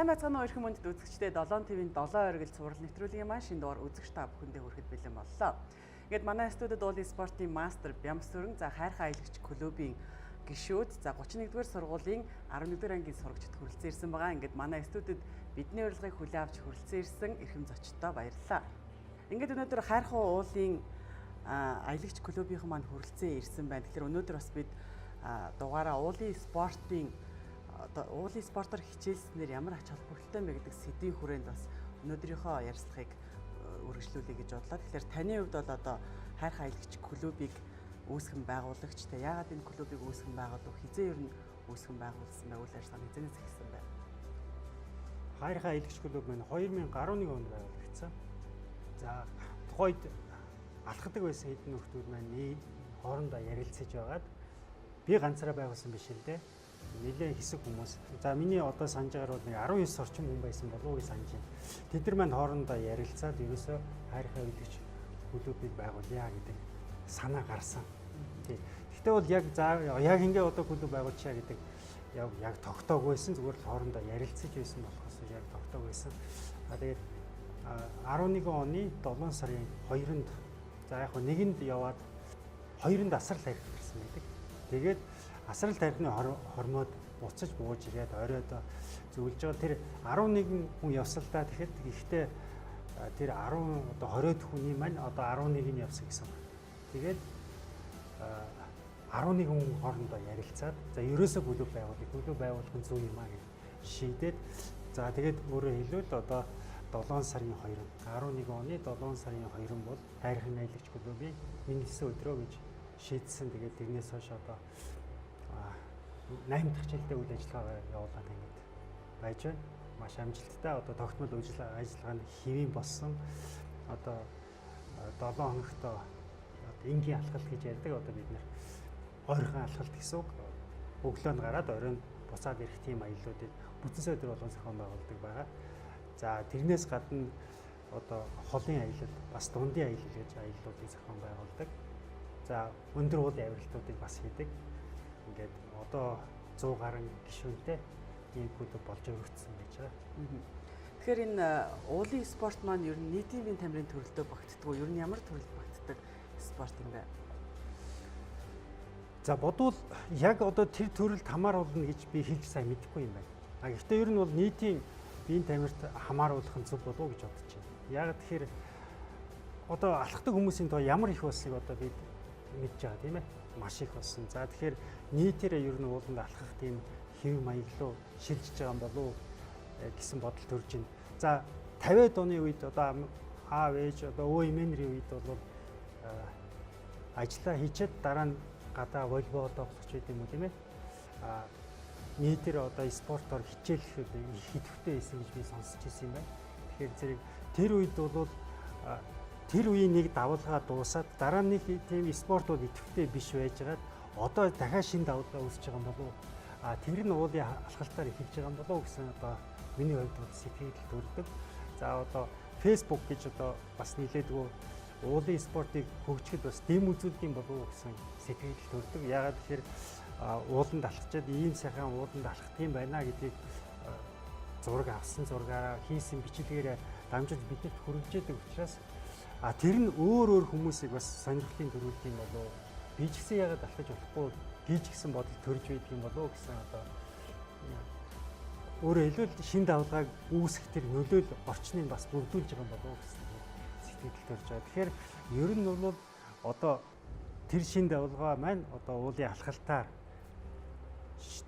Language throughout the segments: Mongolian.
Сайн байцгаана уу, эрхэм хүндэт үзэгчдээ. 7 TV-ийн 7 оргил цуврал нэвтрүүлгийн маань шинэ дугаар үзэгч та бүхэндээ хүрэхэд бэлэн боллоо. Ингээд манай студид уулын спортын мастер Бямсүрэн, за Хайрхан аялагч клубын гишүүд, за 31-р сургуулийн 11-р ангийн сурагчид хүрэлцэн ирсэн байгаа. Ингээд манай студид бидний урилгыг хүлээн авч хүрэлцэн ирсэн эрхэм зочдтой баярлалаа. Ингээд өнөөдөр Хайрхан уулын аялагч клубийнхан маань хүрэлцэн ирсэн байна. Тэгэхээр өнөөдөр бас бид дугаараа уулын спортын одоо уулын спортоор хичээлснээр ямар ач холбогдолтой юм бэ гэдэг сэдвийн хүрээнд бас өнөөдрийнхөө ярилцлагыг үргэлжлүүлье гэж бодлоо. Тэгэхээр таны хувьд бол одоо Хайрхан аялагч клубыг үүсгэн байгуулагч та, яагаад энэ клубыг үүсгэн байгуулав, хизээ ер нь үүсгэн байгуулсан бай, үйл ажиллагаа хизээнээс эхэлсэн бай? Хайрхан аялагч клуб маань 2011 онд байгуулагдсан. За, тухайд алхадаг байсан хэдэн нөхдүүд маань хоорондоо ярилцаж байгаад би ганцаараа байгуулсан биш л дээ. Нэлээд хэсэг хүмүүс. За, миний одоо санаж байгаагаар бол нэг 19 орчим хүн байсан болов уу гэж санаж байна. Тэд нар маань хоорондоо ярилцаад ерөөсөө Хайрхан аялагч клубыг байгуулъя гэдэг санаа гарсан. Тий. Гэхдээ бол яг за яг ингээ одоо клуб байгуулчаа гэдэг яг тогтоогүй байсан. Зүгээр л хоорондоо ярилцаж байсан болохоос яг тогтоогүй байсан. А тэгээд 11 оны 7 сарын 2-нд, за яг нэгэнд яваад 2-нд асрал тарих гарсан байдаг. Тэгээд асрал тарихны хормоод буцаж бууж ирээд оройд зөвлөж байгаа тэр 11 хүн явсан л да. Тэгэхэд гэхдээ тэр 10 одоо 20 хүний маань одоо 11 нь явсан гэсэн. Тэгээд 11 хүн хоорондоо ярилцаад за ерөөсөө клуб байгуулъя. Клуб байгуулах нь зөв юм а гэж шийдээд, за тэгээд өөрөөр хэлбэл одоо 7 сарын 2, 11 оны 7 сарын 2 бол Хайрхан аялагч клубын мэндэлсэн өдрөө гэж шийдсэн. Тэгээд тэрнээс хойш одоо 8 дахь жилдээ үйл ажиллагаа явуулаад ингэж байж байна. Маш амжилттай, одоо тогтмол үйл ажиллагаа нь хэвийн болсон. Одоо 7 хоногт энгийн алхалт гэж ярьдаг. Одоо бид нэр ойрхон алхалт гэсэн үг. Өглөө нь гараад оройн буцаад ирэх тийм аяллуудыг бүтэн өдөр болгон зохион байгуулдаг байгаа. За, тэрнээс гадна одоо холын аялал, бас дундын аялал гэж аяллуудыг зохион байгуулдаг. За, өндөр уулын авиралтуудыг бас хийдэг. Ингээд одоо 100 гаруй гишүүнтэй ийм клуб болж өргөцсөн байж байгаа. Тэгэхээр энэ уулын спорт маань ер нь нийтийн биеийн тамирын төрөлдөө багтдаг уу? Ер нь ямар төрөлд багтдаг спорт юм бэ? За, бодвол яг одоо тэр төрөлд хамааруулна гэж би хэлж сайн мэдэхгүй юм байна. А гэхдээ ер нь бол нийтийн биеийн тамирт хамааруулах нь зөв болов уу гэж бодож байна. Яг тэгэхээр одоо алхдаг хүмүүсийн тоо ямар их болсныг одоо бид мэдж байгаа, тийм ээ. Маш их болсон. За, тэгэхээр нийтээрээ ер нь ууланд алхах тийм хэв маяг руу шилжиж байгаа юм болов уу гэсэн бодол төрж байна. За, 50-ад оны үед одоо аав ээж одоо өө эмээнрийн үед бол ажиллаа хийчихэд дараа нь гадаа волейбол тоглох ч байд юм уу, тийм ээ. А нийтээр одоо спортоор хичээлэх их идэвхтэй байсан гэж би сонсч ирсэн юм байна. Тэгэхээр зэрэг тэр үед бол тэр үеийн нэг давалгаа дуусаад дараа нь нэг тийм спорт бол идэвхтэй биш байжгаад одоо дахиад шинэ давалгаа үүсэж байгаа юм болов уу? А тэр нь уулын алхалтаар эхэлж байгаа юм болов уу гэсэн одоо миний хувьд бол сэтгэл төрдөг. За, одоо Facebook гэж одоо бас нэлээдгүй уулын спортыг хөгжихэд бас дэм үзүүлдэг юм болов уу гэсэн сэтгэл төрдөг. Яагаад тэгэхээр ууланд алхачаад ийм сайхан ууланд алхах юм байна гэдгийг зураг авсан зургаараа хийсэн бичлэгээрээ дамжуулж бидэнд хүргэж яадаг учраас а тэр нь өөр өөр хүмүүсийг бас сонирхлын төрүүлдэг юм болов уу? Би ч гэсэн яагаад алхаж болохгүй гэж гэсэн бодол төрж байдаг юм болов уу гэсэн, одоо өөрөөр хэлбэл шин давлгааг үүсгэх тэр нөлөөл орчныг бас бүрдүүлж байгаа юм болов уу гэсэн сэтгэл төрж байгаа. Тэгэхээр ер нь бол одоо тэр шин давлгаа маань одоо уулын алхалтаар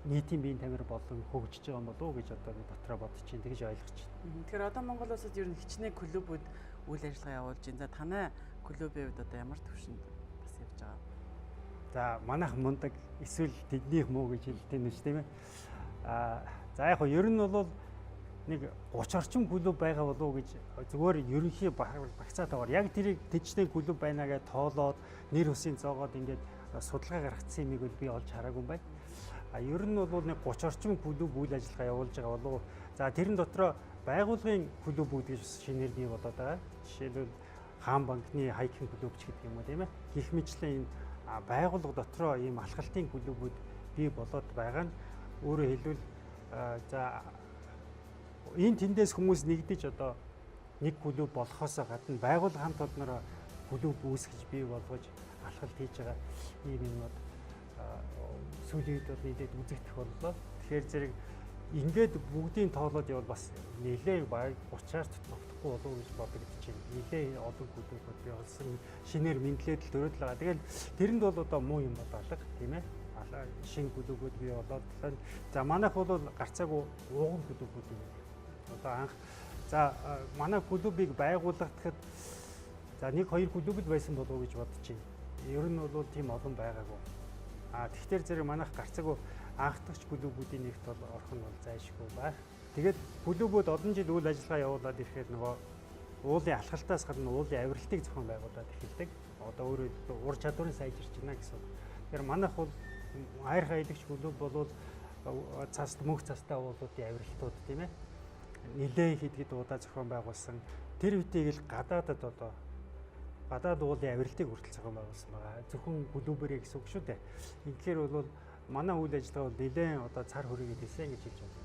нийтийн биеийн тамир болон хөгжиж байгаа юм болов уу гэж одоо би дотроо бодож чинь тэгж ойлгож байна. Тэгэхээр одоо Монгол улсад ер нь хичнээн клубүүд үйл ажиллагаа явуулж байна. За, танай клубийн хувьд одоо ямар түвшинд бас явж байгаа? За, манайх мундаг эсвэл тэднийх муу гэж хэлдэг юм шүү, тийм ээ. А за, яг нь ер нь бол нэг 30 орчим клуб байгаа болов уу гэж зүгээр ерөнхий багцаатаагаар яг тэрийг тэжтэй клуб байна гэж тоолоод нэр хүсийн зоогоод ингээд судалгаа гаргацсан юмыг бол би олж хараагүй юм байна. А ер нь бол нэг 30 орчим клуб үйл ажиллагаа явуулж байгаа болов. За, тэрэн дотроо байгууллагын клубүүд гэж бас шинээр бий болоод байгаа. Жишээлбэл, Хаан банкны hiking клуб ч гэдэг юм уу, тийм ээ. Гэх мэтлэн энэ байгууллага дотроо ийм алхалтын клубүүд бий болоод байгаа нь өөрөөр хэлбэл за Энэ тэндээс хүмүүс нэгдэж одоо нэг клуб болохоос гадна байгууллага хамт олноороо клуб үүсгэж бий болгож алхалт хийж байгаа ийм юмнууд сүүлийн үед бол нийлээд үзэгдэх боллоо. Тэгэхээр зэрэг ингээд бүгдийн тоолоод явбал бас нэлээд баг 30-аар тогтохгүй болов уу гэж бодогдож байна. Нэлээд олон клубүүд бий болсон. Шинээр мэдлээд л төрөөд л байгаа. Тэгэл тэрэнд бол одоо муу юм бол алга, тийм ээ. Шинэ клубүүд бий болоод, за манайх бол гарцаагүй ууган клубүүд юм. Одоо анх за манай клубыг байгуулагдахад за 1 2 клуб л байсан болов уу гэж бодож байна. Ер нь бол тийм олон байгаагүй. А тэгэхээр зэрэг манайх гарцаагүй анхдагч клубүүдийн нэгт бол орох нь бол зайлшгүй байх. Тэгээд клубүүд олон жил үйл ажиллагаа явуулаад ирэхэд нөгөө уулын алхалтаас гадна уулын авиралтыг зохион байгуулад эхэлдэг. Одоо өөрөөр ур чадварын сайжирч байна гэсэн үг. Тэгэхээр манайх бол хайрхан аялагч клуб бол цаст мөнх цастай уулуудын авиралтууд, тийм ээ. Нилээн хэд хэд удаа зохион байгуулсан. Тэр үеийг л гадаадад одоо гадаад уулын авиралтыг хүртэл зохион байгуулсан байгаа. Зөвхөн клубээрээ гэсэн үг шүү дээ. Тэгэхээр бол манай үйл ажиллагаа бол нэлээд одоо цар хүрээгээд ирсэн гэж хэлж байна.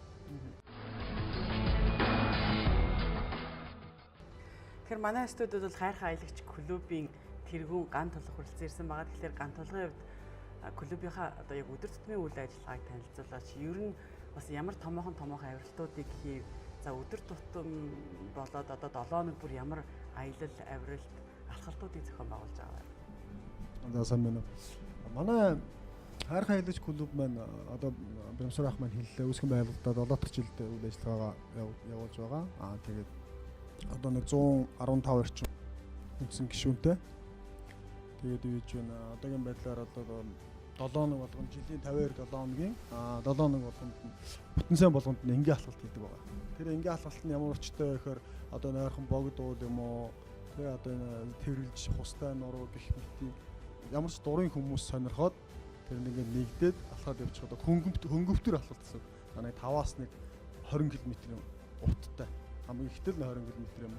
Тэгэхээр манай студид бол хайрхан аялагч клубын тэргүүн ган тулах хүрэлцэн ирсэн байгаа. Тэгэхээр ган тулгын хувьд клубийнхаа одоо яг өдөр тутмын үйл ажиллагааг танилцуулаач. Ер нь бас ямар томоохон авиралтуудыг хийв. За өдөр тутам болоод одоо 7 хоног бүр ямар аялал, авиралт, алхалтуудыг зохион байгуулж байгаа вэ? За сайн байна уу. Манай хайрхан аялагч клуб маань одоо Бямсуур ах маань хэллээ. Үүсгэн байгуулагдаад 7 дахь жилд үйл ажиллагаагаа явуулж байгаа. Аа тэгээд одоо нэг 115 орчим үндсэн гишүүнтэй. Тэгээд юу гэж байна? Одоогийн байдлаар одоо 7 хоног болгон жилийн 52 7 хоногийн 7 хоног болгонд нь бүтэн сайн болгонд нь энгийн алхалт хийдэг байгаа. Тэр энгийн алхалт нь ямар учиртай вэ гэхээр одоо нойрхон богд уул юм уу, тэгээ одоо энэ тэрвэрлж хустай нуруу гэх мэтийн ямар ч дурын хүмүүс сонирхоод тэр нэг ингээд нэгдээд алхаад явчих одоо хөнгөвтөр алхалт гэсэн. Нэг 5-аас нэг 20 км урттай. Хамгийн ихтэй л 20 км юм.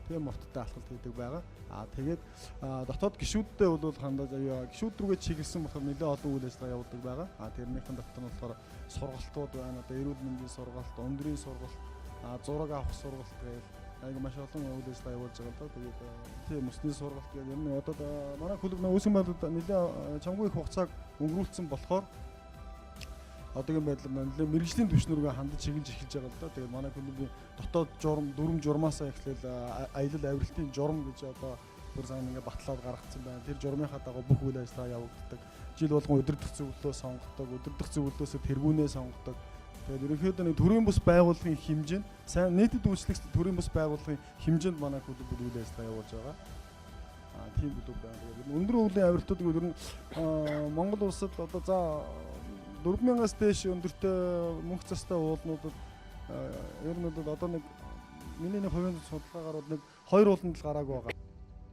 Тийм урттай алхалт хийдэг байгаа. Аа тэгээд дотоод гишүүдтэй бол хандаж аюу гишүүд рүүгээ чиглэсэн болохоор нэлээд олон үйл ажиллагаа явуулдаг байгаа. Аа тэрнийхэн дотор нь болохоор сургалтууд байна. Одоо эрүүл мэндийн сургалт, өндрийн сургалт, зураг авах сургалт гээл айг маш олон үйл ажиллагаа явуулж байгаа л да. Тэгээд тийм өсний сургалт гэдэг юм. Одоо манай клуб нөө үүсгэн байгуулалт нэлээд чамгүй их хугацааг өнгөрүүлсэн болохоор одоогийн байдлаар нэлээд мэргэжлийн түвшин рүүгээ хандаж чиглэж эхэлж байгаа л да. Тэгээд манай клубын дотоод журам, дөрвөн журмаасаа эхлээл аялал авиралтын журам гэж одоо бүр сайн ингээд батлаад гаргацсан байна. Тэр журмынхаа дагуу бүх үйл ажиллагаа явагддаг. Жил болгон удирдах зөвлөлөө сонгодог, удирдах зөвлөлөөсөө тэргүүнээ сонгодог. Тэгээд ерөнхийдөө нэг төрийн бус байгууллагын хэмжээнд сайн нийтэд үйлчлэх төрийн бус байгууллагын хэмжээнд манай клуб үйл ажиллагаа явуулж байгаа. Тийм клуб байна. Тэгээд өндөр өвлийн авиралтууд ер нь Монгол улсад одоо за 4000-аас дээш өндөртэй мөнх цастай уулнуудад ер нь бол одоо нэг миний нэг хувийн судалгаагаар бол нэг 2 ууланд л гараагүй байгаа.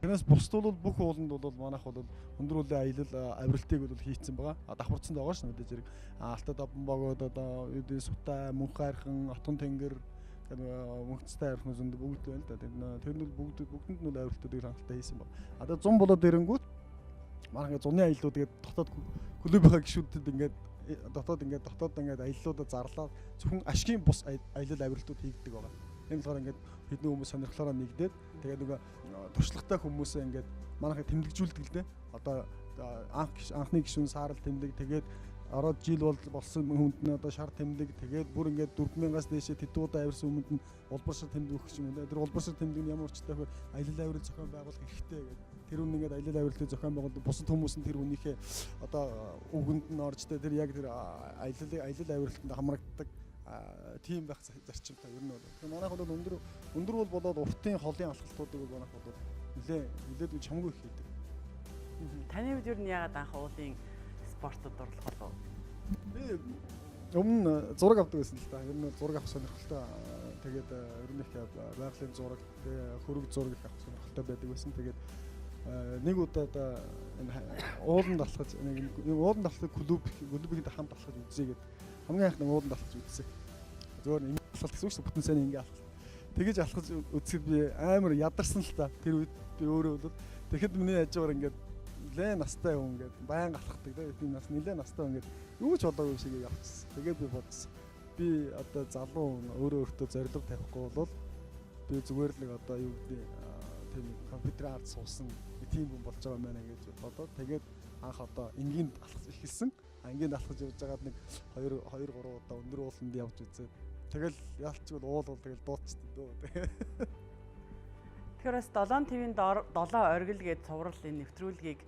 Тэрнээс бусд бол бүх ууланд бол манайх бол өндөр уулын аялал авиралтыг бол хийцэн байгаа. Давхарцсан байгаа шүү мэдээж хэрэг. Алтад Давбан богод одоо үүдээ Сутай, Мөнх хайрхан, Отгон тэнгэр гэдэг мөнх цастай авирах зөнд бүгд байна л да. Тэр нь бол бүгдэнд нь бол авиралтуудыг хангалттай хийсэн байна. Одоо 100 болоод ирэнгүүт манайх ингээд зуны аяллууд тэгээд дотоод клубийнхаа гишүүдэд ингээд дотоод ингээд аяллуудаа зарлаад зөвхөн ашигын бус аялал авиралтууд хийгддэг байгаа. Энэ болохоор ингээд хэдэн хүмүүс сонирхлоороо нэгдээд тэгээд нөгөө туршлагатай хүмүүсээ ингээд манайхыг тэмдэгжүүлдэг л дээ. Одоо анхны гишүүн саарал тэмдэг, тэгээд ороод жил болсон хүнд нь одоо шар тэмдэг, тэгээд бүр ингээд 4000-аас дээшээ тэдэн удаа авирсан хүмүүнд нь улбар шар тэмдэг өгөх юм уу. Тэр улбар шар тэмдэг нь ямар учиртай вэ? Аялал авирал зохион байгуулах хэрэгтэй гэдэг. Тэр үн ингээд аялал авиралтыг зохион байгуулдаг бусад хүмүүс нь тэр хүнийхээ одоо үгэнд нь орж тэр яг тэр аялал авиралтанд хамрагддаг тийм байх зарчимтай ер нь бол. Тэгэхээр манайх бол өндөр бол болоод уртын холын алхалтуудыг бол манайх бол нэлээд чамгүй их хийдэг. Таны хувьд ер нь яагаад анх уулын спортод дурлах болов? Би өмнө зураг авдаг байсан л да. Ер нь зураг авах сонирхолтой. Тэгээд ер нь их байгалийн зураг, хөрөг зураг их авах сонирхолтой байдаг байсан. Тэгээд нэг удаа энэ ууланд алхаж нэг ууланд алхах клуб-ийн хамт алхаж үзье гэдэг. Хамгийн анх нэг ууланд алхаж үзсэн. Зөвөр ингэ алхалт гэсэн үг шүү дээ. Бүтэн сайн ингэ алхалт. Тэгэж алхаж үзэхэд би амар ядарсан л та. Тэр үед би өөрөө бол тэгэхэд миний хажуугаар ингээд нэлээ настай хүн ингээд баян алхахдаг да. Тийм нас нэлээ настай хүн ингээд юу ч болоогүй юм шиг явчихсан. Тэгээд би бодсон. Би одоо залуу өөрөө өөртөө зорилго тавихгүй бол би зүгээр л нэг одоо юу гэдэг тийм компьютерийн ард суусан тийм хүн болж байгаа юм байна гэж бодоод тэгээд анх одоо энгийн алхаж эхэлсэн. Ангийн алхаж явж байгаад нэг 2 2 3 удаа өндөр ууланд явж үзээд тэгэл ялчгүй уул бол тэгэл дуутчихдээ дөө. Тэгэхээр бас 7 TV-ийн 7 оргил гээд цуврал энэ нэвтрүүлгийг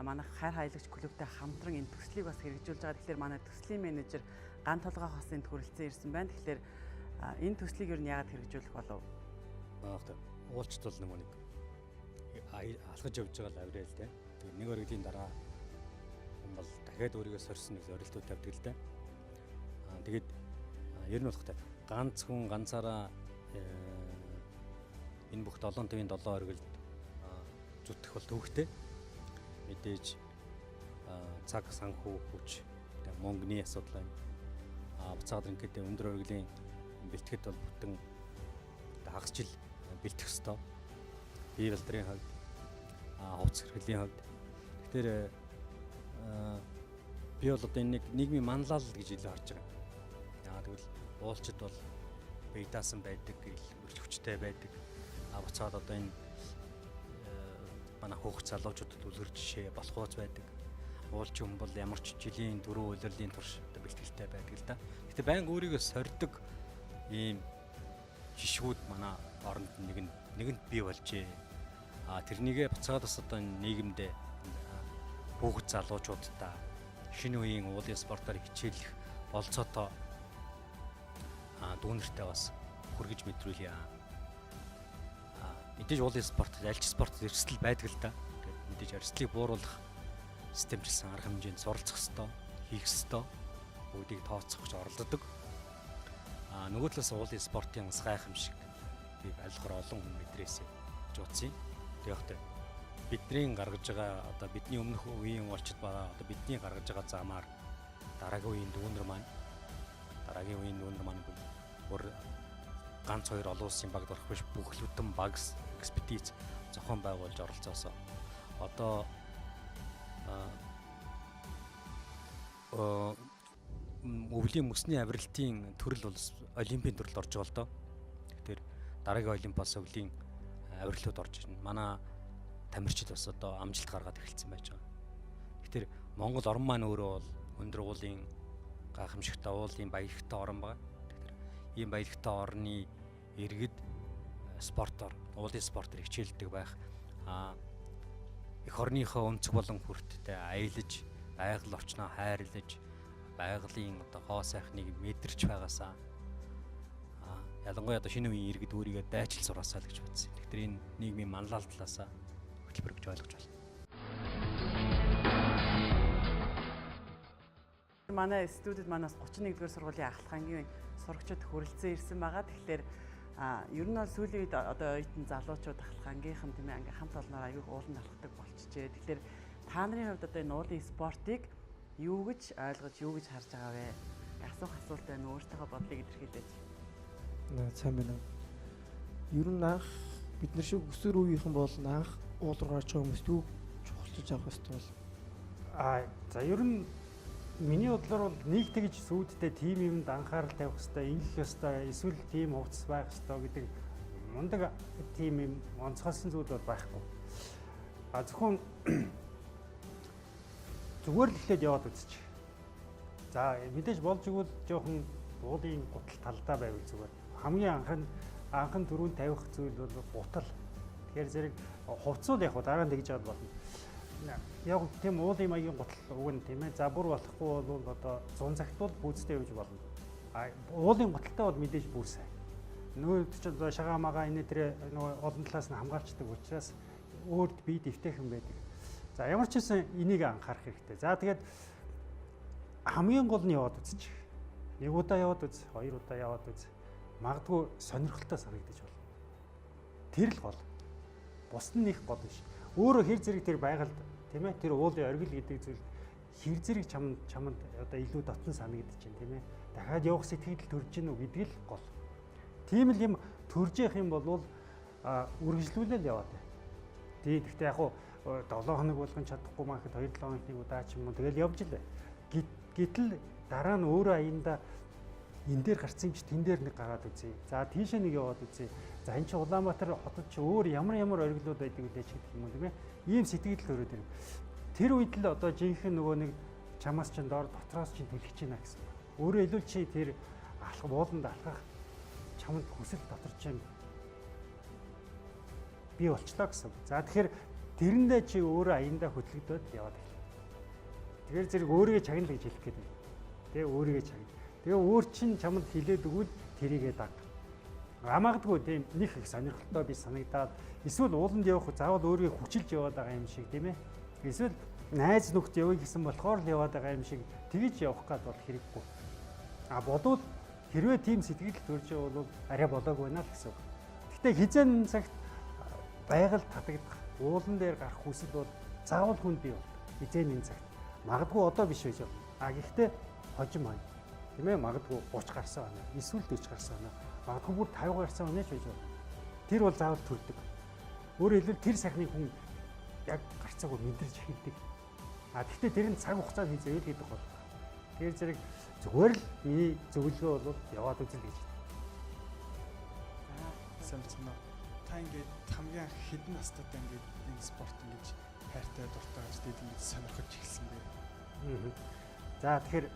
манайх хайр хаялагч клубтэй хамтран энэ төслийг бас хэрэгжүүлж байгаа. Тэгэхээр манай төслийн менежер Ган толгой хосын хүрэлцэн ирсэн байна. Тэгэхээр энэ төслийг ер нь яагаад хэрэгжүүлэх болов? Уулчд бол нэг алхаж явж байгаа л авирал те. Тэгээ нэг оргилын дараа хүн бол дахиад өөрийгөө сорьсон нэг зорилтууд тавьдаг л дээ. Тэгээд ер нь болох та ганц хүн ганцаараа энэ бүх 7 төвийн 7 оргилд зүтгэх бол төвөгтэй. Мэдээж цаг санхүү хүч мөнгөний асуудал байна. Буцаад ингээд өндөр оргилын бэлтгэд бол бүтэн хагас жил бэлтгэх ёстой. Бие балдрын хувьд, хувцас хэрэглийн хувьд. Тэгэхээр би бол одоо энэ нэг нийгмийн манлайлал гэж илүү харж байгаа. Яагаад гэвэл уулчид бол бие даасан байдаг, үрж хүчтэй байдаг. Буцаад одоо энэ манай хөөх залуучуудад үлгэр жишээ болох ууц байдаг. Уулч хүн бол ямар ч жилийн дөрөв улирлын турш бэлтгэлтэй байдаг л да. Гэтэ байнга өөрийгөө сорьдог ийм жишгүүд манай оронд нэгэнд бий болжээ. Тэрнийгээ буцаад бас одоо нийгэмдээ хүүхэд залуучуудаа шинэ үеийн уулын спортоор хичээлэх болцоотой дүүнертэй бас хүргэж мэдрүүлье. Мэдээж уулын спорт, аль ч спорт эрсдэл байдаг л да. Тэгээд мэдээж эрсдлийг бууруулах системжилсэн арга хэмжээнд суралцах ёстой, хийх ёстой. Бүгдийг тооцох гэж оролддог. Нөгөө талаас уулын спортын гайхамшиг би алхахаар олон хүн мэдрээсэй гэж бодсон юм. Тэгээд яг бидний гаргаж байгаа одоо бидний өмнөх үеийн уулчид ба одоо бидний гаргаж байгаа замаар дараагийн үеийн дүүнер маань бүр ганц хоёр олон улсын багт орох биш бүх лүтэн багс экспедиц зохион байгуулж оролцоосоо. Одоо өвлийн мөсний авиралтын төрөл бол олимпийн төрөлд орж байгаа л доо. Тэгэхээр дараагийн олимпиас өвлийн авирлууд орж ирнэ. Манай тамирчид бас одоо амжилт гаргаад эхэлсэн байж байгаа. Тэгэхээр Монгол орн маань өөрөө бол өндөр уулын гайхамшигтай уулын баялагтай орн байгаа. Тэгэхээр ийм баялагтай орны иргэд спортоор, уулын спортоор хичээлдэг байх. Эх орныхоо өнцөг болон хүрттэй аялаж, байгаль орчноо хайрлаж, байгалийн одоо хоо сайхныг мэдэрч байгаасаа ялангуяа одоо шинэ үеийн иргэд өөрийгөө дайчил сураасаа л гэж бодсон. Тэгэхээр энэ нийгмийн манлайлал талаасаа хөтөлбөр гэж ойлгож байна. Манай студид манаас 31-р сургуулийн ахлах ангийн сурагчид хүрэлцэн ирсэн байгаа. Тэгэхээр ер нь бол сүүлийн үед одоо оюутан залуучууд ахлах ангийнхан тийм ээ ингээ хамт олноор аюух ууланд алхдаг болчихжээ. Тэгэхээр та нарын хувьд одоо энэ уулын спортыг юу гэж ойлгож, юу гэж харж байгаа вэ? Асуух асуулт байна. Өөртөөхөө бодлыг илэрхийлээч. Сайн байна уу? Ер нь анх бид нар шиг өсвөр үеийнхэн бол анх уул руу гарч байгаа хүмүүст юу чухалчилж авах ёстой бол? За ер нь миний бодлоор бол нэг тэгж сүйдтэй тим юмд анхаарал тавих ёстой, ингэх ёстой, эсвэл тим хувцас байх ёстой гэдэг мундаг тим юм онцгойлсон зүйл бол байхгүй. Зөвхөн зүгээр л эхлээд яваад үзчих. За мэдээж болж игэл жоохон уулын гутал талдаа байвал зүгээр. Хамгийн анхан түрүүнд тавих зүйл бол гутал. Тэгэхээр зэрэг хувцуул яг дараа нь тэгж яваад болно. Яг тийм уулын маягийн гутал уг нь тийм ээ. За бүр болохгүй бол одоо 100 цагт бол пүүцтэй явж болно. Уулын гуталтай бол мэдээж бүр сайн. Нөгөө чинь шагаа магаа энэ тэр нөгөө олон талаас нь хамгаалцдаг учраас өөрт бие дэвтэйхэн байдаг. За ямар ч байсан энийг анхаарах хэрэгтэй. За тэгээд хамгийн гол нь яваад үзчих. Нэг удаа яваад үз, хоёр удаа яваад үз. Магадгүй сонирхолтой санагдаж болно. Тэр л гол. Бус нь их гол биш. Өөрөө хэр зэрэг тэр байгальд тийм ээ тэр уулын оргил гэдэг зүйл хэр зэрэг чамд одоо илүү дотн санагдаж байна тийм ээ. Дахиад явах сэтгэл төрж гин үү гэдэг л гол. Тийм л юм төрж явах юм бол үргэлжлүүлэл яваад бай. Тий гэхдээ яг хуу 7 хоног болгон чадахгүй маахад 2-7 хоног нэг удаа ч юм уу тэгэл явж л бай. Гэтэл дараа нь өөрөө аяндаа Энэ дээр гарсан юм чи тэн дээр нэг гараад үзье. За тийшээ нэг яваад үзье. За энэ чи Улаанбаатар хотод чи өөр ямар ямар ориглууд байдаг үлээ ч гэх юм уу тийм ээ. Ийм сэтгэл төрөөд ирв. Тэр үед л одоо жинхэнэ нөгөө нэг чамаас чинь доор дотроос чинь түлхэж байна гэсэн. Өөрөөр хэлбэл чи тэр алах бууланд алхах чамд хүсэл дотор чинь бий болчлоо гэсэн. За тэгэхээр тэрэндээ чи өөрөө аяндаа хөдлөгдөөд яваад эхэлнэ. Тэгэхээр зэрэг өөрийгөө чагнал гэж хэлэх гээд байна. Тэгээ өөрийгөө чагнал. Тэгээ өөр чинь чамд хилээд өгвөл тэрийгээ даг. Амаагдгүй тийм нэг их сонирхолтой би санагдаад эсвэл ууланд явах заавал өөрийгөө хүчилж яваад байгаа юм шиг тийм ээ. Эсвэл найз нөхд явъя гэсэн болохоор л яваад байгаа юм шиг тэгж явах гад бол хэрэггүй. А бодвол хэрвээ тийм сэтгэл төрж байгаа бол арай болоогүй байна л гэсэн үг. Гэтэ хизэн цагт байгаль татагдах, уулан дээр гарах хүсэл бол заавал хүнд бий болдог. Хизэн энэ цагт. Магадгүй одоо биш байж болно. А гэхдээ хожим маань тийм ээ магадгүй 30 гарсан оноо, эсвэл 40 гарсан оноо, магадгүй бүр 50 гарсан оноо ч байж болно. Тэр бол заавал төрдөг. Өөрөөр хэлбэл тэр сайхныг хүн яг гарцаагүй мэдэрч эхэлдэг. А гэхдээ тэр нь цаг хугацаанд хийзээвэл гэдэг бол. Тэр зэрэг зүгээр л миний зөвлөгөө бол яваад үзэл гэж. За сайн байна уу? Та ингээд хамгийн анх хэдэн настайдаа ингээд энэ спорт ингэж хайртай дуртай гэж дээд ингэж сонирхож эхэлсэн бэ? За тэгэхээр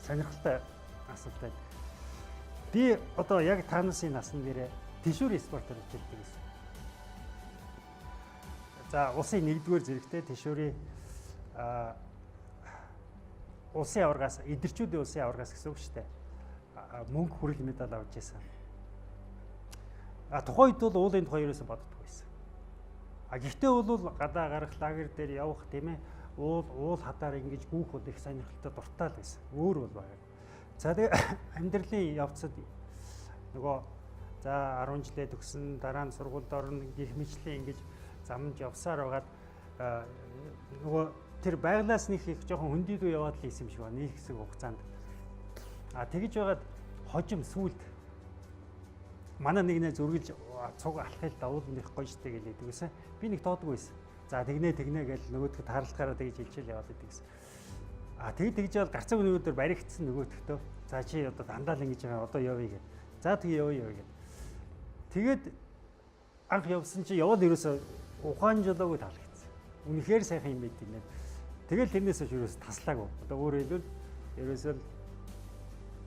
сонирхолтой асуулт байна. Би одоо яг танасын насн дээр тэшүүрийн спортоор хичээлдэг гэсэн. За улсын нэгдүгээр зэрэгтэй тэшүүрийн улсын аваргаас эдэрчүүдийн улсын аваргаас гэсэн үг шүү дээ. Мөнгө хүрэл медаль авч байсан. А тухайн үед бол уулын тухай ерөөсө боддоггүй байсан. А гэхдээ бол гадаа гарах лагер дээр явах тийм ээ уул хадаар ингэж гүүх бол их сонирхолтой дуртай л байсан. Өөр бол байгаагүй. За тэгээ амьдралын явцад нөгөө за 10 жилээ төгсөн дараа нь сургуульд орно гих мэтлэн ингэж замж явсаар байгаад нөгөө тэр байглаас нэг их жоохон хөндийдүү яваад л исэн юм шиг байна. Нэг хэсэг хугацаанд. А тэгж байгаад хожим сүулт манай нэг нэ зүргэлж цуг алхах л давуул нэг гоё штэ гэлээд байсан. Би нэг тоодгүй байсан. За тэгнэ тэгнэ гэж нөгөөдгө таарлахаараа тэгж хэлчихэл яваад идэг гэсэн. А тэг тэгж бол гарцааг нөгөөдөр баригдсан нөгөөдгтөө. За чи одоо дандаа л ингэж байгаа одоо явъя гэд. За тэг явъя явъя гэд. Тэгээд анх явсан чи явал ерөөсө ухаан жолоогүй таалагдсан. Үнэхээр сайхан юм байт юм. Тэгэл тэрнээс хойш ерөөсө таслаагүй. Одоо өөрөөр хэлбэл ерөөсөө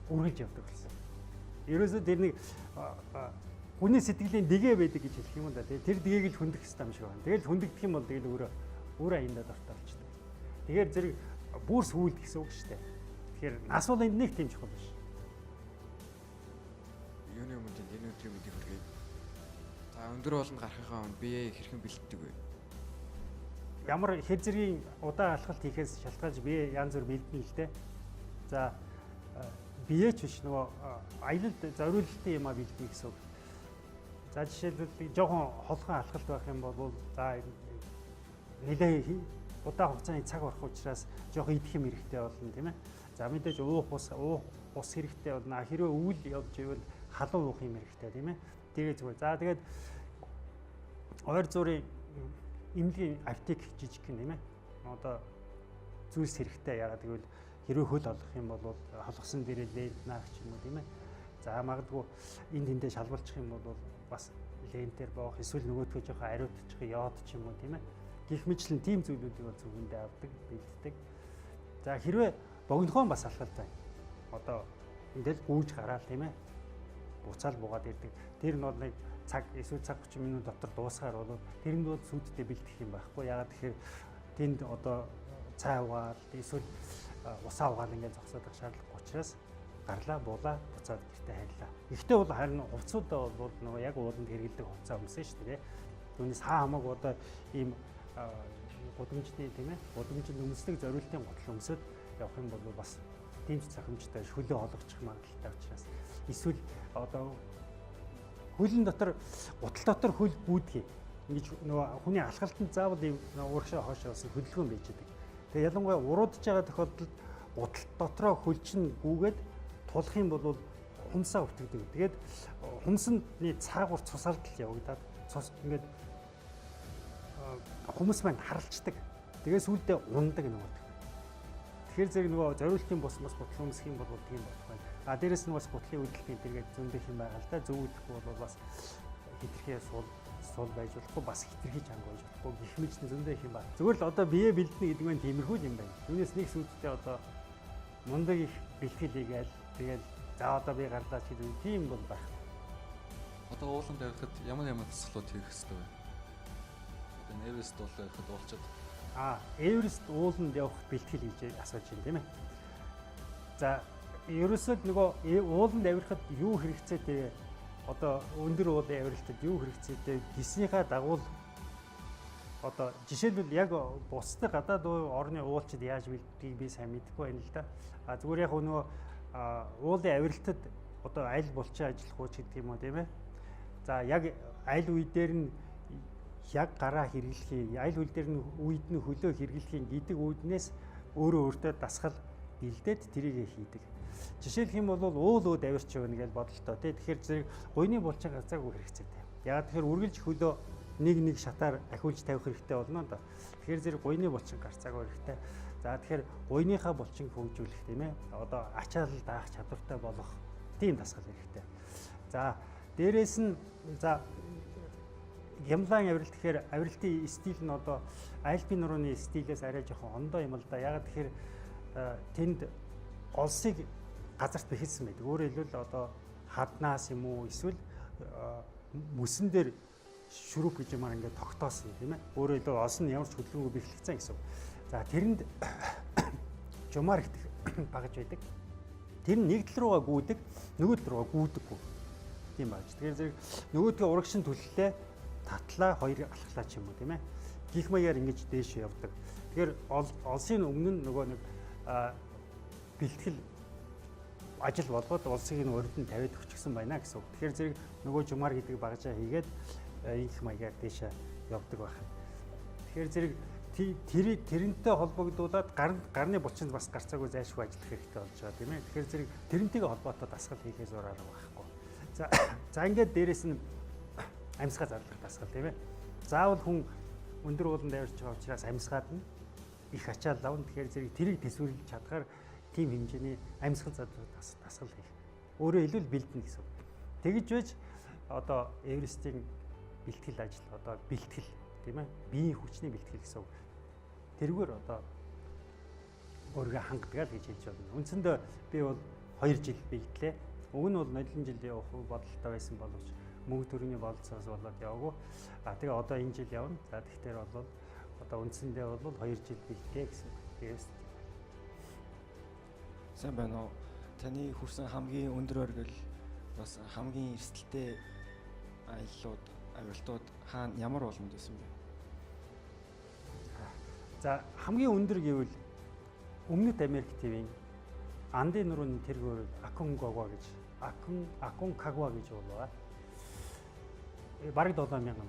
үргэлж явдаг болсон. Ерөөсөө тэр нэг хүний сэтгэлийн дэгээ байдаг гэж хэлэх юм да. Тэр дэгийг л хөндөх хэрэгтэй юм шиг байна. Тэгэл хөндөгдөх юм бол тэгэл өөрөө өөрөө аяндаа дуртай болчихдог. Тэгэхээр зэрэг бүр сүүлд гэсэн үг шүү дээ. Тэгэхээр нас бол энд нэг тийм чухал биш. Юуны өмнө танд энэ өдрийн мэндийг хүргэе. За өндөр ууланд гарахынхаа өмнө бие хэрхэн бэлддэг вэ? Ямар хэр зэргийн удаан алхалт хийхээс шалтгаалж бие янз бүр бэлдэнэ л дээ. За бие ч биш нөгөө аялалд зориулалтын юм а бэлдэнэ гэсэн үг. За жишээлбэл жоохон холхон алхалт байх юм бол за нэлээ удаан хугацааны цаг орох учраас жоохон идэх юм хэрэгтэй болно тийм ээ. За мэдээж уух ус хэрэгтэй болно. Хэрвээ үйл явж ивэл халуун уух юм хэрэгтэй тийм ээ. Тэгээ зүгээр. За тэгээд ойр зуурын эмнэлгийн аптек жижиг гэн тийм ээ. Одоо зүйлс хэрэгтэй. Ягаад гэвэл хэрвээ хөл олох юм бол холгосон дээрээ лент наах ч юм уу тийм ээ. За магадгүй энэ тэндээ шалбалчих юм бол бас лентээр боох эсвэл нөгөөдгөө жоохон ариутчих йод ч юм уу тийм ээ. Гэх мэтлэн тийм зүйлүүдийг бол зөвхөндөө авдаг, бэлддэг. За хэрвээ богинохон бас алхалт байна. Одоо ингээл гүйж гараал тийм ээ. Буцаал буугаад ирдэг. Тэр нь бол нэг цаг эсвэл цаг 30 минут дотор дуусгаар бол тэрэнд бол сүйдтэй бэлдэх юм байхгүй. Ягаад тэгэхээр тэнд одоо цай угаал эсвэл усаа угаал ингээд зогсоод байх шаардлагагүй учраас гарлаа, буулаа, буцаад гэртээ харилаа. Гэхдээ бол харин хувцсуудаа бол нөгөө яг ууланд хэрэглэдэг хувцас өмсөн шүү дээ. Түүнээс хаа хамаагүй одоо ийм гудамжны тийм ээ, гудамжинд өмсдөг зориултын гутал өмсөд явах юм бол бас тийм ч зохимжтой хөлөө хологчих магадлалтай учраас эсвэл одоо хөлн дотор гутал дотор хөл бүүдгий. Ингэж нөгөө хүний алхалтанд заавал ийм урагшаа хоошоо бас хөдөлгөөн байж байдаг. Тэгээ ялангуяа уруудж байгаа тохиолдолд гутал дотроо хөл чинь гүгээд тулах юм бол хумсаа өвтгдөг. Тэгээд хумсны цаагуур цус алдал явагдаад цус ингээд хүмүүс маань харалцдаг. Тэгээ сүүлдээ ундаг нөгөө. Тэгэхээр зэрэг нөгөө зориултын бус бас гутлын өмсөх юм бол тийм болох байна. А дээрэс нь бас гутлын үүдэлтийн тэргээд зөндөх юм байгаа л да. Зөв үдэхгүй бол бас хитрхээ сул байж болохгүй, бас хитрхи чанга байж болохгүй гэх мэт зөндөө их юм байна. Зүгээр л одоо бие бэлдэнэ гэдэг нь тиймэрхүү юм байна. Түүнээс нэг сүудтэй одоо мундаг их бэлтгэл хийгээл тэгэл за одоо би гарлаа ч гэдэг тийм бол байх. Одоо ууланд авирахад ямар дасгалууд хийх ёстой вэ? Одоо Эверест ууланд авирахад уулчаад Эверест ууланд явах бэлтгэл хийж асууж байна тийм ээ. За ерөөсөө нөгөө ууланд авирахад юу хэрэгцээтэй вэ? Одоо өндөр уулын авиралтад юу хэрэгцээтэй гэснийхаа дагуу одоо жишээлбэл яг бусдад гадаад орны уулчид яаж бэлддгийг би сайн мэдэхгүй байна л да. А зүгээр яг нөгөө уулын авиралтад одоо аль булчин ажиллах уу гэдэг юм уу тийм ээ. За яг аль үе дээр нь яг гараа хэрэглэхийг, аль үе дээр нь үед нь хөлөө хэрэглэхийг гэдэг үүднээс өөрөө өөртөө дасгал бэлдээд тэрийг хийдэг. Жишээлх юм бол уул үүд авирч явна гэж бодолтой тий. Тэгэхээр зэрэг гуйны булчин гарцаагүй хэрэгцээтэй. Яг тэгэхээр үргэлж хөлөө нэг шатаар ахиулж тавих хэрэгтэй болно доо. Тэгэхээр зэрэг гуйны булчин гарцаагүй хэрэгтэй. За тэгэхээр гуйныхаа булчин хөгжүүлэх тийм ээ. Одоо ачаал даах чадвартай болох тийм дасгал хэрэгтэй. За дээрэс нь за Гямлан авиралт гэхээр авиралтын стил нь одоо Альпийн нурууны стилээс арай жоохон ондоо юм л да. Яг тэгэхээр тэнд олсыг газарт бэхэлсэн байдаг. Өөрөөр хэлбэл одоо хаднаас юм уу эсвэл мөсөн дээр шүрүп гэж юмар ингээд тогтоосон тийм ээ. Өөрөөр хэлбэл олс нь ямар ч хөдөлгөөнгүй бэхлэгдсэн гэсэн үг. За тэрэнд жумаар гэдэг багаж байдаг. Тэр нь нэг тал руугаа гүйдэг, нөгөө тал руугаа гүйдэггүй. Тийм багаж. Тэгэхээр зэрэг нөгөөдгөө урагшин түлхлээ татлаа хоёр алхлаа ч юм уу тийм ээ. Гих маягаар ингэж дээш явдаг. Тэгэхээр олсын өмнө нь нөгөө нэг бэлтгэл ажил болгоод улсыг нь урд нь тавиад өгчихсөн байна гэсэн үг. Тэгэхээр зэрэг нөгөө жумаар гэдэг багажаа хийгээд инх маягаар дээшээ явдаг байх. Тэгэхээр зэрэг тэрнтэй холбогдуулаад гарны булчинд бас гарцаагүй зайлшгүй ажиллах хэрэгтэй болж байгаа тийм ээ. Тэгэхээр зэрэг тэрнтэйгээ холбоотой дасгал хийхээс өөр арга байхгүй. За ингээд дээрэс нь амьсгаа зарлах дасгал тийм ээ. Заавал хүн өндөр ууланд авирч байгаа учраас амьсгаад нь их ачаал авна. Тэгэхээр зэрэг тэрийг төсвөрлөж чадхаар тийм хэмжээний амьсгал задлах дасгал хийх. Өөрөөр хэлбэл бэлдэнэ гэсэн үг. Тэгж байж одоо Эверестийн бэлтгэл ажил одоо бэлтгэл тийм ээ. Биеийн хүчний бэлтгэл гэсэн үг. Тэрүүгээр одоо өөрийгөө хангадаг л гэж хэлж байна. Үндсэндээ би бол 2 жил бэлтлээ. Уг нь бол нодлон жил явах бодолтой байсан боловч мөнгө төрөний бололцоос болоод яваагүй. А тэгээ одоо энэ жил явна. За тэгэхээр бол одоо үндсэндээ бол 2 жил бэлтлээ гэсэн үг. Эверест. Сайн байна уу? Таны хүрсэн хамгийн өндөр оргил бас хамгийн эрсдэлтэй аяллууд, авиралтууд хаана ямар ууланд байсан бэ? За хамгийн өндөр гэвэл Өмнөд Америк твийн Андын нурууны тэргээр Аконгагуа гэж Аконкагуа гэж уул байгаа. Бараг 7000 м.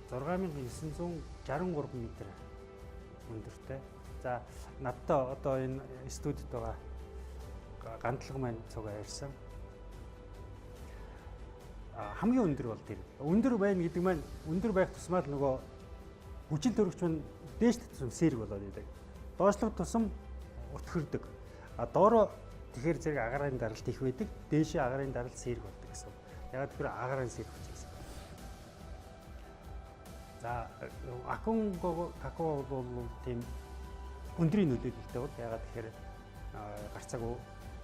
6963 м өндөртэй. За надтай одоо энэ студид байгаа гандлага маань цуг авирсан. Хамгийн өндөр бол тэр. Өндөр байна гэдэг маань өндөр байх тусмаа л нөгөө хүчин төрөгч маань дээш тусам сэрэг болоод идэг. Доошлох тусам өтгөрдөг. А доороо тэгэхээр зэрэг агарын даралт их байдаг. Дээшээ агарын даралт сэрэг болдог гэсэн. Яг тэгэхээр агарын сэрэг хүч гэсэн. За Аконго какао бол тийм өндрийн нөлөөлөлтэй бол ягаад тэгэхээр гарцаагүй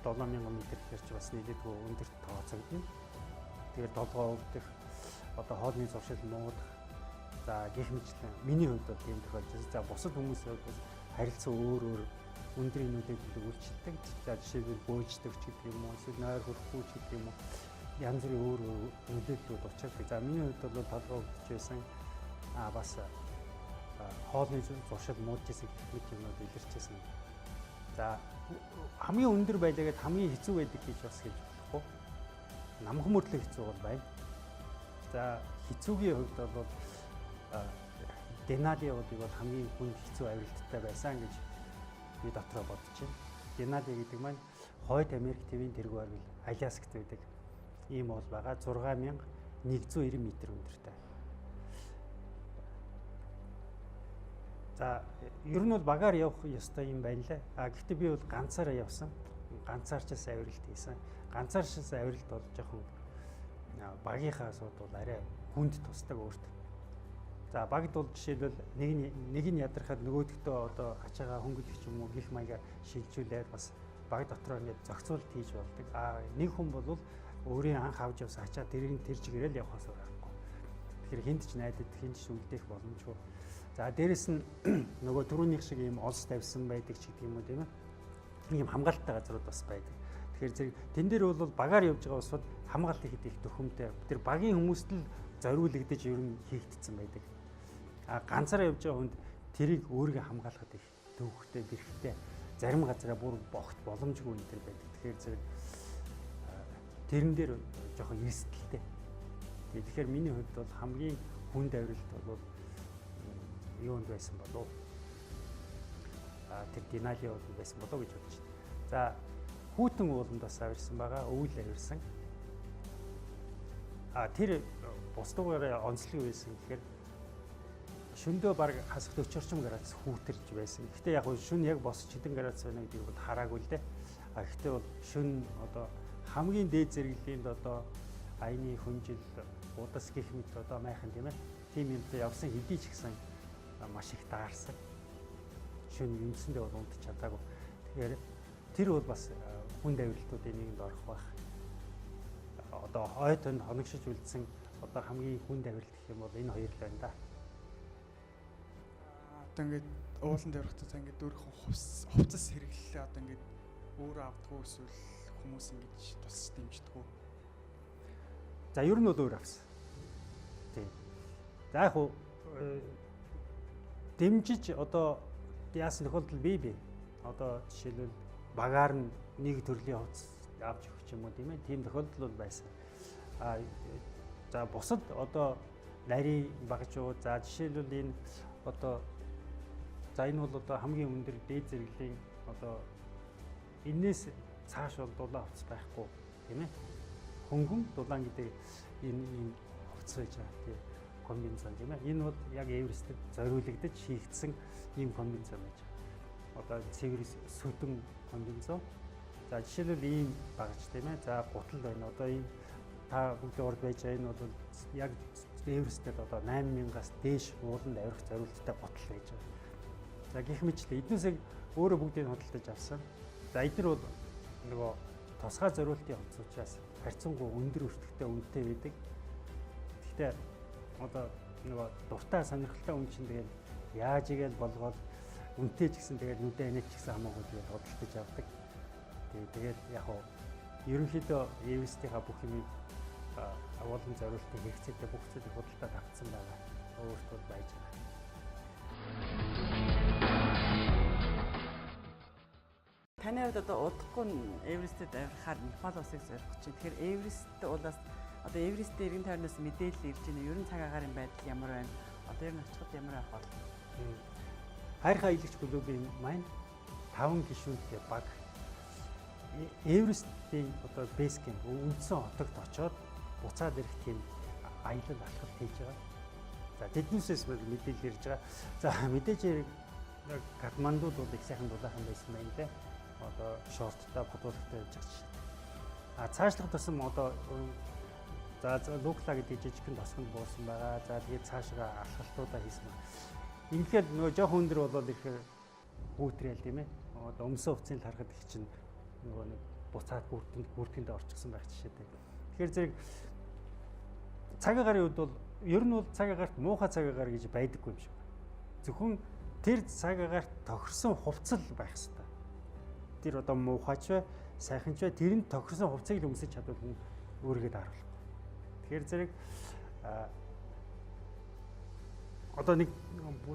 7000 м гэхээр чи бас нэлээдгүй өндөрт тооцогдно. Тэгэхээр толгой өвдөх, одоо хоолны зуршил муудах, за гих мэтлэн миний хувьд бол тийм тохиолдож байна. За бусад хүмүүсийн хувьд бас харилцан өөр өөр өндрийн нөлөөллийг үйлчилдэг. За жишээлбэл бөөлждөг ч гэдэг юм уу, эсвэл нойр хөрөхгүй ч гэдэг юм уу. Янз бүрийн өөр өөр нөлөөллүүд учирдаг. За миний хувьд бол толгой өвдөж байсан. Бас хоолны зуршил муудж исэн гэх мэт юмнууд илэрчээсэн. За хамгийн өндөр байлаа гэд хамгийн хэцүү байдаг гэж бас хэлж болохгүй. Намхан мөртлөө хэцүү бол байна. За хэцүүгийн хувьд бол Денали уулыг бол хамгийн хүнд хэцүү авиралттай байсан гэж би дотроо бодож байна. Денали гэдэг маань Хойд Америк твийн тэргүү оргил Аляскт байдаг ийм уул байгаа. 6190 м өндөртэй. За, ер нь бол багаар явах ёстой юм байна лээ. А гэхдээ би бол ганцаараа явсан. Ганцаарчаас авиралт хийсэн. Ганцаарчаас авиралт бол жоохон багийнхаа асуудал бол арай хүнд тусдаг өөрт. За, багд бол жишээлбэл нэг нь ядрахад нөгөөдөгтөө одоо ачаагаа хөнгөлөх ч юм уу гих маягаар шилжүүлээд бас баг дотроо ингээд зохицуулт хийж болдог. А нэг хүн бол өөрийн анх авч явсан ачаа тэрийг тэр чигээрэл явахаас өөр аргагүй. Тэгэхээр хүнд ч найдад, хүнд ч үлдээх боломжгүй. За, дээрэс нь нөгөө түрүүнийх шиг ийм олс тавьсан байдаг ч гэдэг юм уу, тийм ээ. Ийм хамгаалттай газрууд бас байдаг. Тэгэхээр зэрэг тэн дээр бол багаар явж байгаа улсууд хамгаалт ихэд их төхөмтэй. Тэр багийн хүмүүст л зориулагдаж ер нь хийгдсэн байдаг. А ганцаараа явж байгаа хүнд тэрийг өөрийгөө хамгаалахад их төвхтэй, бэрхтэй. Зарим газараа бүр богт боломжгүй энэ төр байдаг. Тэгэхээр зэрэг тэрэн дээр жоохон эрсдэлтэй. Тэгэхээр миний хувьд бол хамгийн хүнд авиралт бол юунд байсан болов? Тэр Денали ууланд байсан болов гэж бодож байна. За, хүйтэн ууланд бас авирсан байгаа, өвөл авирсан. А тэр бусдуугаараа онцлог байсан гэхээр шөндөө баг хасах 40 орчим градус хүүтэрч байсан. Гэхдээ яг шүн яг босч хэдэн градус байна гэдгийг бол хараагүй л дээ. А гэхдээ бол шүн одоо хамгийн дээд зэрэглэлийн одоо аяны хүнжил, удас гих мэт одоо майхан, тийм ээ. Тийм юмтай явсан хэдий ч гэсэн маш их даарсан. Шүн үндсэндээ бол унтж чадаагүй. Тэгэхээр тэр бол бас хүнд авиралтуудын нэгэнд орох байх. Одоо ой тонд хоногшиж үлдсэн одоо хамгийн хүнд авиралт гэх юм бол энэ хоёр л байна да. Одоо ингээд ууланд явахдаа та ингээд өөрийнхөө хувцас хэрэглэлээ одоо ингээд өөрөө авдггүй эсвэл хүмүүс ингэж тусч дэмждэг үү? За, ер нь бол өөр авсан. Тийм. За, яг хуу дэмжиж одоо яасан тохиолдол бий. Одоо жишээлбэл багаар нь нэг төрлийн хувцас авч өгч юм уу, тийм ээ. Тийм тохиолдол бол байсан. А за, бусад одоо нарийн багжуу, за жишээлбэл энэ одоо за энэ бол одоо хамгийн өндөр дээд зэрэглэлийн одоо энээс цааш бол дулаан хувцас байхгүй, тийм ээ. Хөнгөн дулаан гэдэг энэ ийм хувцас байж байгаа. Тийм комбинезон, тийм ээ. Энэ бол яг Эверестэд зориулагдаж хийгдсэн ийм комбинезон байж байгаа. Одоо цэвэр сүдэн комбинезон. За, жишээлбэл ийм багж, тийм ээ. За, гутал байна. Одоо ийм та бүгдийн урд байж байгаа энэ бол яг Эверестэд одоо 8000-аас дээш ууланд авирах зориулттай гутал байж байгаа. За, гэх мэтлээ эднүсийг өөрөө бүгдийг худалдаж авсан. За, эдгээр бол нөгөө тусгай зориултын хувцас учраас харьцангуй өндөр өртөгтэй үнэтэй байдаг. Гэхдээ одоо нөгөө дуртай сонирхолтой хүн чинь тэгэл яаж игээл болгоод үнэтэй ч гэсэн тэгэл нүдэ анаад ч гэсэн хамаагүй тэгэл худалдаж авдаг. Тэгээд яг хуу ерөнхийдөө Эверестийнхаа бүх юмыг агуулгын зориултын хэрэгцээтэй бүх зүйлийг худалдаад авцсан байгаа. Өөртөө байж байгаа. Таны хувьд одоо удахгүй Эверестэд авирахаар Непал улсыг зорих чинь. Тэгэхээр Эверест улаас одоо Эверестийн эргэн тойрноос мэдээлэл ирж байна. Ер нь цаг агаарын байдал ямар байна? Одоо ер нь очиход ямар байх бол? Хайрхан аялагч клубын маань 5 гишүүнтэй баг Эверестийн одоо base camp үндсэн хотогт очоод буцаад ирэх тийм аялал алхалт хийж байгаа. За, тэднээсээс мэдээлэл ирж байгаа. За, мэдээж хэрэг Катмандуд бол их сайхан дулаахан байсан байна лээ. Одоо шорттой, подволктой явж байгаа чинь. А цаашлах тусам одоо за Лукла гэдэг жижигхэн тосгонд буусан байгаа. За, тэгээд цаашгаа алхалтуудаа хийсэн байна. Ингээд нөгөө жоох өндөр болоод ирэхээр хүүтрээл, тийм ээ. Одоо өмсөн хувцсыг л харахад их чинь нөгөө нэг буцаад бүртгэнд орчихсон байх жишээтэй. Тэгэхээр зэрэг цаг агаарын хувьд бол ер нь бол цаг агаарт муухай цаг агаар гэж байдаггүй юм шиг байна. Зөвхөн тэр цаг агаарт тохирсон хувцал байх хэрэгтэй. Тэр одоо муухайч бай, сайхан ч бай, тэрэнд тохирсон хувцсыг л өмсөж чадвал хүн өөрийгөө дааруулахгүй. Тэгэхээр зэрэг одоо нэг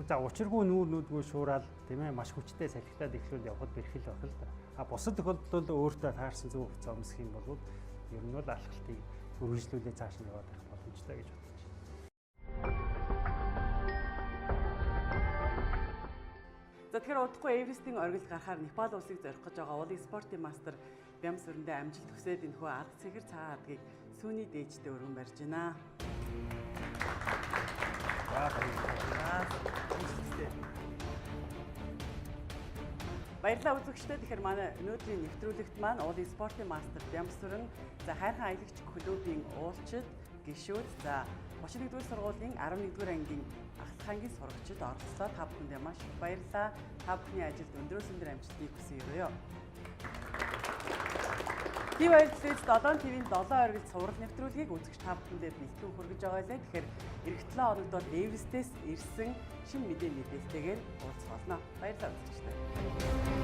за учиргүй нүүр нүдгүй шуураад, тийм ээ, маш хүчтэй салхитаад эхлүүл явхад бэрхэл байх л да. А бусад тохиолдолд өөртөө таарсан зөв хувцас өмсөх юм бол ер нь бол алхалтыг үргэлжлүүлээ цааш нь яваад байх боломжтой гэж бодож байна. За, тэгэхээр удахгүй Эверестийн оргил гарахаар Непал улсыг зорих гэж байгаа уулын спортын мастер Бямсүрэндээ амжилт хүсээд энэхүү ард цэгэр цагаан хадгийг сүүний дээжтэй өргөн барьж байна. За, баярлалаа. Амжилттай. Баярлалаа үзэгчдээ. Тэгэхээр манай өнөөдрийн нэвтрүүлэгт маань уулын спортын мастер Бямсүрэн, за хайрхан аялагч клубын уулчид, гишүүд, за 31-р сургуулийн 11-р ангийн ахлах ангийн сурагчид оролцлоо. Та бүхэндээ маш их баярлалаа. Та бүхний ажилд өндрөөс өндөр амжилтыг хүсье. Тив баярлалаа. 7 ТV-ийн 7 оргил цуврал нэвтрүүлгийг үзэгч та бүхэндээ бэлтгэн хүргэж байгаа лээ. Тэгэхээр эх 7 хоногт бол Эверестээс ирсэн шинэ мэдээ мэдээлэлтэйгээр уулзах болно. Баярлалаа үзэгчдээ.